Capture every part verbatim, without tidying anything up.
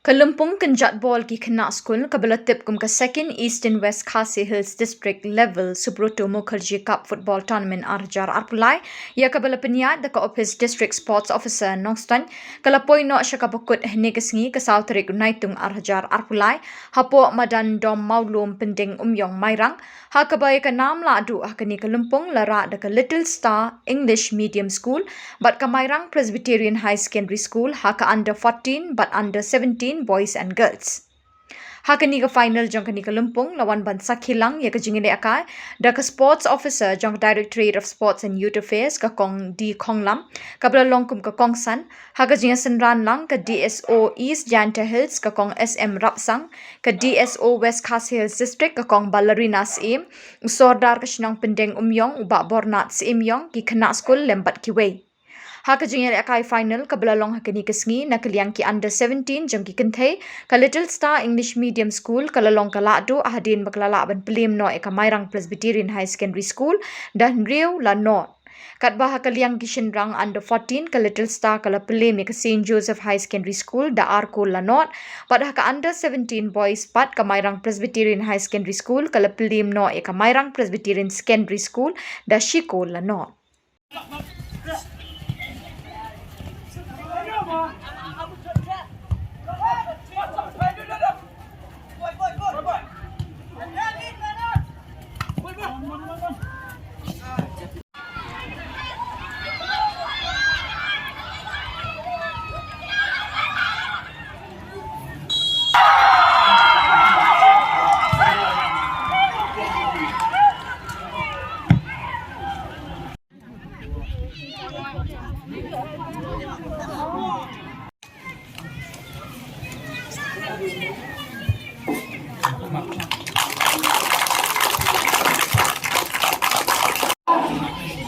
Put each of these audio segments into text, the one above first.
Ka lympung kynjat bol ki khynnah skul kaba la tip kum ka Second Eastern West Khasi Hills District Level Subroto Mukherjee Cup Football Tournament ar hajar arphew lai, ïa kaba la pynïaid da ka Office District Sports Officer Nongstoiñ, ka la poi noh sha kaba kut hynne ka sngi ka saw tarik u Naitung ar hajar arphew lai, hapoh Madan Dom Mawlum Pyndengumiong Mairang, ha kaba ïa ka nam lahduh ha kane ka lympung la rah da ka Little Star English Medium School bad ka Mairang Presbyterian High Secondary School ha ka under fourteen bad under seventeen boys and girls. Ha kane ka final jong kane ka lympung la wan ban sakhi lang ïa ka jingïalehkai da ka Sports Officer jong ka Directorate of Sports and Youth Affairs, ka Kong D Khonglam, kaba la long kum ka kongsan. Ha ka jingïasynran lang ka D S O East Jaintia Hills, ka Kong S M Rapsang, ka D S O West Khasi Hills District, ka Kong Ballerina Syiem, u Sordar ka shnong Pyndengumiong u Bah Bornat Syiemiong, ki khynnah skul lem bad kiwei. Ha ka jingïalehkai final kaba la long ha kane ka sngi na ka liang ki under seventeen jong ki kynthei, ka Little Star English Medium School ka la long ka lahduh hadien ba ka la lah ban plie noh ïa ka Mairang Presbyterian High Secondary School da hynriew la nod. Katba ha ka liang ki shynrang under fourteen, ka Little Star ka la plie ïa ka Saint Joseph High Secondary School da ar kol la nod, bad ha ka under seventeen boys pat ka Mairang Presbyterian High Secondary School ka la plie noh ïa ka Mairang Presbyterian Secondary School da shi kol la nod.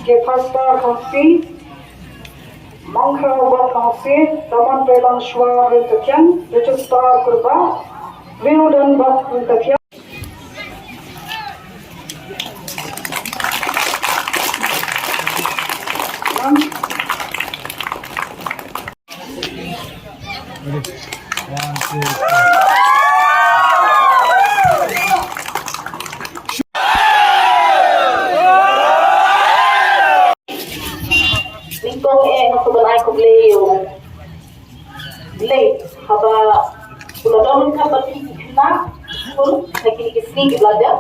Ke pasta khasi, mangkha wat khasi, taman pelang shwa rin takian, register kurba, riu dan bat rin takian. Nyngkong eh nga sngewbha ban ai khublei ïa u Blei haba u la don ryngkat bad ki khynnah skul ha kine ki sngi kiba la dep.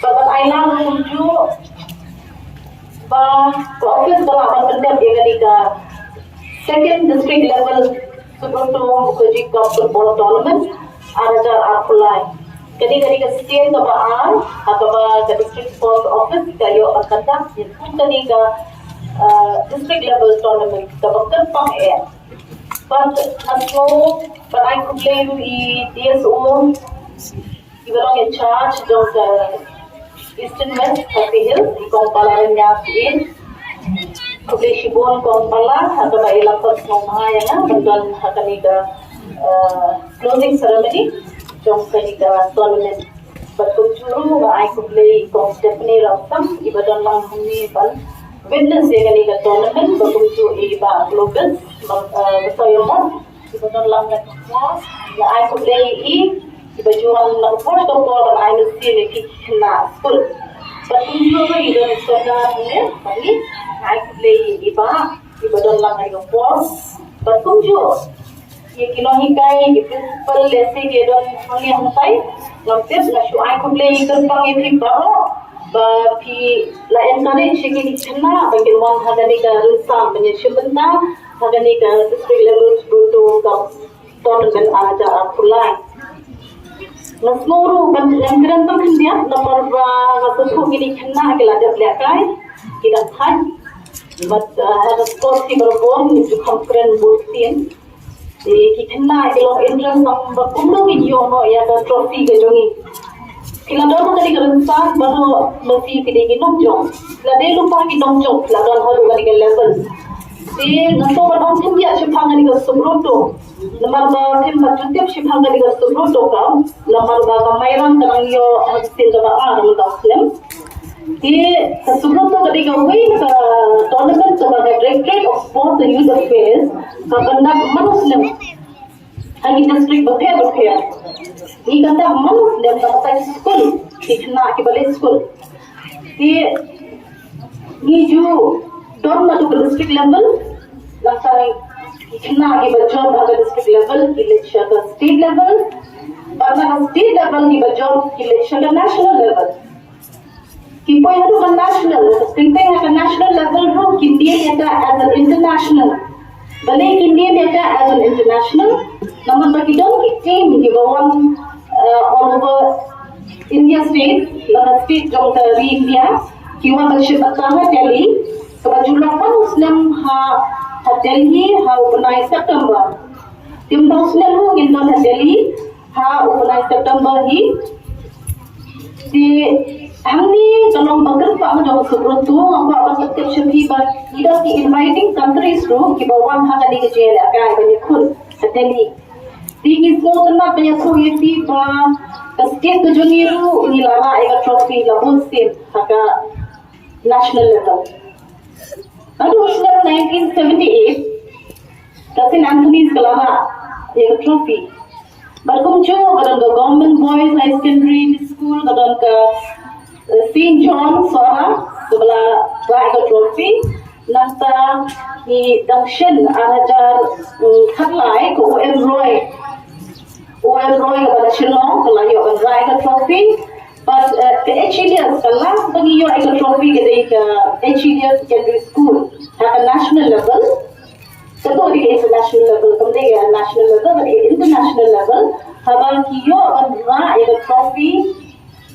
Bad ban ai lang kumjuh ba ka office ka lah ban pyndep ïa kane ka second district level Subroto Mukherjee Cup Football Tournament ar hajar arphew lai. Kane ka dei ka sien kaba ar ha kaba ka District Sports Office ka ïoh ban conduct ïa kane ka, uh, district level tournament kaba kyrpang eh. Bad nga sngew ban ai khublei ruh ïa i D S O, iba long in charge jong ka Eastern West Khasi Hills, i Kong Palarangñia Syiem. Khublei shibun Kong Pala, ha kaba i la khot sngewbha ïa nga ban don ha kane ka, eh, closing ceremony jong kane ka tournament. Bad kumjuh ruh nga ai khublei Kong Stephanie Rapsang, iba don lang hangne ban witness ïa kane ka tournament, bad kumjuh i Bah Globus, eh, Basoiamot, iba don lang na ka por, nga ai khublei ïa i, iba ju wan na ka por sha ka por ban ai mynsiem ïa ki khynnah skul. Bad kumjuh ruh i don i Sordar hangne, bad i, nga ai khublei ïa i Bah, iba don lang na ka por. Bad kumjuh ïa ki nonghikai, ïa ki principal, lehse ki don hangne hangtai. Ngam tip, nga shu ai khublei kyrpang ïa phi baroh ba phi la encourage ïa kine ki khynnah ba kin wan ha kane ka rynsan ban ïashim bynta ha kane ka district level Subroto Cup tournament ar hajar arphew lai. Nga sngew ruh ban ïakren tang khyndiat namar ba nga sngewthuh kine ki khynnah ki la dep lehkai, ki dang thait. Bad, uh, ha ka sport ki baroh ngi ju kham kren bun sien. Te ki khynnah ki long interest tang ba kumno ngin ïoh noh ïa ka trophy ka jong ngi. Phi la don ha kane ka rynsan baroh, lehse phi dei ki nongjop, la dei lypa ki nongjop, phi la don haduh kane ka level. Te nga sngewbha ban ong khyndiat shaphang kane ka Subroto. Namar ba phim pat ju tip shaphang kane ka Subroto Cup, namar ba ka Mairang ka dang ïoh ha ka sien kaba ar mynta u snem. Te ka Subroto ka dei kawei na ka tournament kaba ka Directorate of Sports and Youth Affairs ka conduct man u snem. ki district bapher bapher. Ngi kynda man lem da kata ki skul, ki khynnah kiba leit skul. Te ngi ju don naduh ka district level, nangta ki khynnah kiba jop ha ka district level ki leit sha ka state level, bad na ka state level kiba jop ki leit sha ka national level. Ki poi haduh ka national, teng teng ha ka national level ruh kin dei ïa ka as an international. Balei kin dei ïa ka as an international? Namar ba ki don ki team kiba wan, uh, all over India state, la ka state jong ka ri India, ki wan ban shim bynta ha Delhi, kaba ju long pat u snem ha, ha Delhi ha u bnai September. Te mynta u snem ruh ngin don ha Delhi ha u bnai September hi. Te hangne ka long ba kyrpang jong ka Subruntu, nga kwah ban tip sha phi ba ki don ki inviting countries ruh kiba wan ha kane ka jingïalehkai ban ïakhun ha Delhi. Te ngi sngewtynnat ban ïathuh ïa phi ba ka state ka jong ngi ruh ngi la rah ïa ka trophy la bun sien ha ka national level. Naduh u snem nineteen seventy-eight, ka Saint Anthony's ka la rah ïa ka trophy. Bad kumjuh ka don ka Government Boys High Secondary School, ka don ka, eh, Saint John Sohra, kaba la rah ïa ka trophy. Nangta ngi dang shen ar hajar, mm, khatlai ka U M Roy. U M Roy kaba na Shillong, ka la ïoh ban rah ïa ka trophy. Bad, eh, ka H. Eliot, ka last ba ngi ïoh ïa ka trophy ka dei ka H. Eliot Secondary School ha ka national level. Kato dei ka international level, kam dei ka national level, ka dei ka international level. Haba ki ïoh ban rah ïa ka trophy,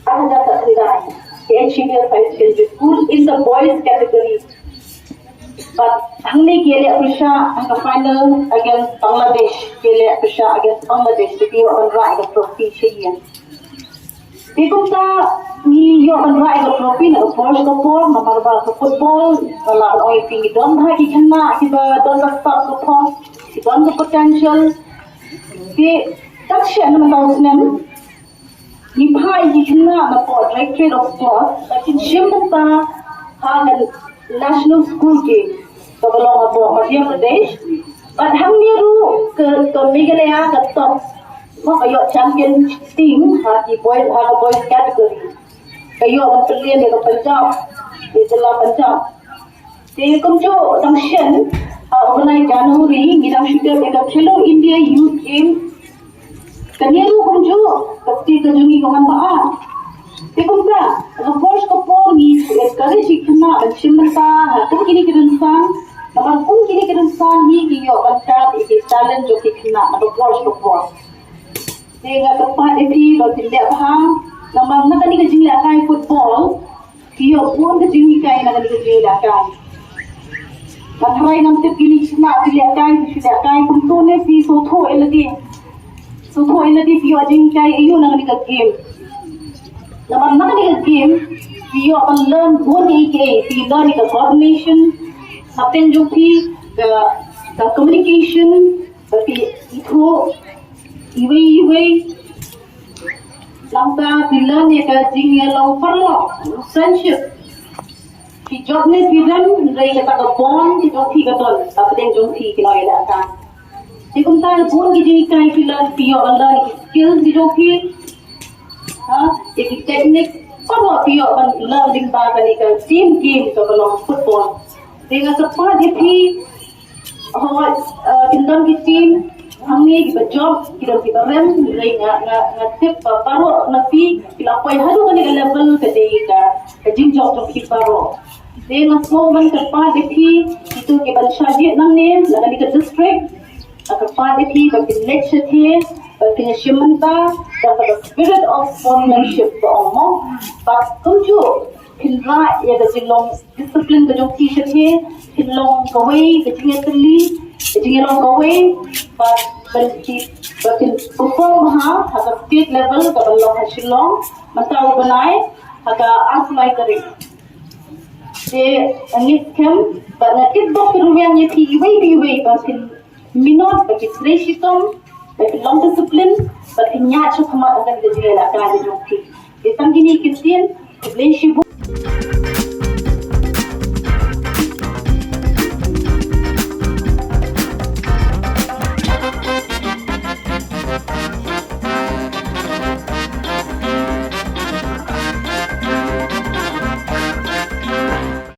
ar hajar khatkhyndai, ka H. Eliot High Secondary School in the boys category. Bad hangne ki ïaleh pyrshah ha ka final against Bangladesh, ki ïaleh pyrshah against Bangladesh, te ki ïoh ban rah ïa ka trophy sha ïing. Te kumta ngi ïoh ban rah ïa ka trophy na ka por sha ka por, namar ba ka football, nga lah ban ong ïa phi, ngi don bha ki khynnah kiba don ka sap ka phong, ki don ka potential. Te kat shen na mynta u snem, ngi phah ïa ki khynnah na ka Directorate of Sports ba kin shim bynta ha ka National School Game kaba long hapoh Madhya Pradesh. Bad hangne ruh ka, ka Meghalaya ka top, ma ka ïoh champion team ha ki boy, ha ka boys category. Ka ïoh ban pynlong ïa ka Punjab, ïa jylla Punjab. Te kumjuh dang shen, ha u bnai January ngi dang shu dep ïa ka Khelo India Youth Games. Kane ruh kumjuh ka state ka jong ngi ka wan ba ar. Te kumta, ha ka por sha ka por ngi encourage ïa ki khynnah ban shim bynta ha kum kine ki rynsan. Namar kum kine ki rynsan hi ki ïoh ban kat ïa ki talent jong ki khynnah ha ka por sha ka por. Te nga kyrpad ïa phi ba phin leh bha, namar na kane ka jinglehkai football ki ïoh bun ka jinghikai na kane ka jinglehkai. Nga tharai ngam tip kine ki khynnah ki lehkai, ki lehkai kumto ne phi sngewthuh ïa lade. Sngewthuh ïa lade phi ïoh jinghikai aïu na kane ka game. Namar na kane ka game phi ïoh ban learn bun kiei kiei, phi learn ïa ka coordination hapdeng jong phi, ka, ka communication, ba phi ithuh iwei iwei. Nangta phi learn ïa ka jingïalong paralok, friendship. Phi jop ne phi rem, hynrei kata ka bond ka jong phi ka don hapdeng jong phi ki nongïalehkai. Te kumta bun ki jinghikai phi learn, phi ïoh ban learn ki skills ki jong phi. Ha, ïa ki technique, paralok phi ïoh ban learn lyngba kane ka team game kaba long football. Te nga kyrpad ïa phi, hooid, eh, kin don ki team hangne kiba jop, ki don kiba rem, hynrei nga, nga, nga tip ba baroh na phi ki la poi haduh kane ka level ka dei ka, ka jingjop jong phi baroh. Te nga sngewbha ban kyrpad ïa phi kito kiban shah jied nangne na kane ka district, nga kyrpad ïa phi ba phin leit shathie, ba phin ïashim bynta da ka spirit of sportsmanship ba ong mo. Bad kumjuh phin rah ïa ka jinglong discipline ka jong phi shathie, phin long kawei ka jingïatylli, ka jingïalong kawei, bad ban phi, ba phin perform bha ha ka state level kaban long ha Shillong mynta u bnai ha ka arphew lai tarik. Te nga ngeit skhem bad nga tip ba phin rwiang ïa phi iwei pa iwei ba phin minot, ba phin trei shitom, ba phin long discipline, ba phin ïaid sha khmat ha kane ka jingïalehkai ka jong phi. Te tang kine ki ktien, khublei shibun.